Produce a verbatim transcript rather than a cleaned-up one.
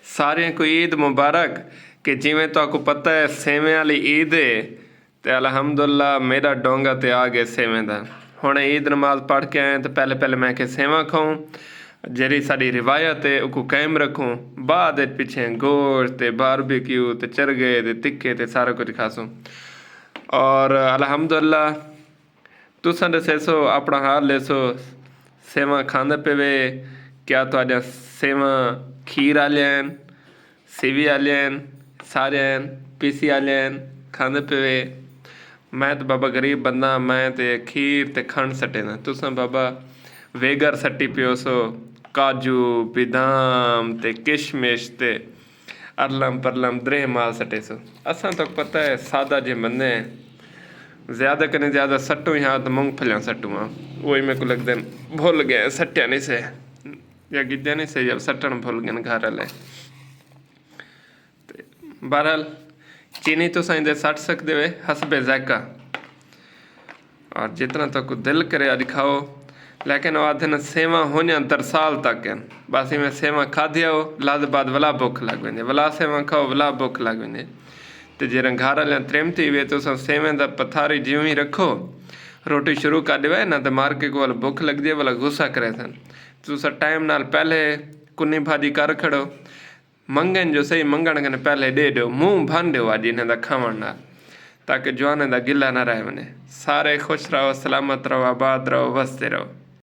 ساریاں کوں عید مبارک۔ کہ جیویں تہاکوں پتہ ہے، سیویں والی عید ہے، تے الحمدللہ میݙا ڈونگا تے آ ڳئے سیویں دا۔ ہݨ عید نماز پڑھ کے آئے تے پہلے پہلے میں کہ سیواں کھاؤں، جیڑھی ساݙی روایت ہے اوکوں قائم رکھوں۔ بعد وچ پچھے گوشت تے باربیکیو تے چرگے تے تکے تے سارا کجھ کھاسوں۔ اور الحمدللہ تساں ݙسیسو، اپݨا حال ݙیسو، سیواں کھاندے پئے وے؟ کیا تہاݙیاں سیواں کھیر آلیاں ہن، سیوی آلیاں ہن، سارے ہن، پیسی آلیاں ہن، کھاندے پئے وے؟ میں تے بابا غریب بندہ، میں تے کھیر تے کھنڈ سٹینداں۔ تساں بابا ویگر سٹی پیوسو، کاجو، بادام تے کشمش تے ارلم پرلم درے مال سٹیسو۔ اساں تہاکوں پتہ ہے، سادہ جے بندے ہیں، زیادہ کنیں زیادہ سٹوں ہاں تے مونگ پھلیاں سٹوں ہاں۔ اوہی میکوں لڳدن بھل ڳئے، سٹیاں نہیں سے یا گھدیاں نہیں سے یا سٹݨ بھل ڳئے گھر والے۔ تے بہرحال، چینی تساں ایندے سٹ سڳدے وے حسب ذائقہ۔ اور جتنا تہاکوں دل کرے اڄ کھاؤ۔ لیکن او آہدن سیواں ہونیاں درسال تک ہن۔ بس ایویں سیواں کھادھیاؤ، لحظے بعد ولا بکھ لڳ ویندے، ولا سیواں کھاؤ، ولا بکھ لڳ ویندے۔ تے جیڑھے گھر والیاں تریمتی وے، تساں سیویں دا پتھاری جیویں رکھو، روٹی شروع کر ݙیوے، نہ تے مارکے کوں ولا بکھ لڳدی ہے، ولا غصہ کریسن۔ تساں ٹائم نال پہلے کنی بھاڄی کر کھڑو، منگن جو صحیح، منگݨ کنے پہلے ݙے ݙیو، منہ بھن ݙیو اڄ انہاں دا کھاوݨ نال، تاکہ جوانیں دا گلہ نہ رہ ونڄے۔ سارے خوش رہو، سلامت رہو، آباد رہو، وسدے رہو۔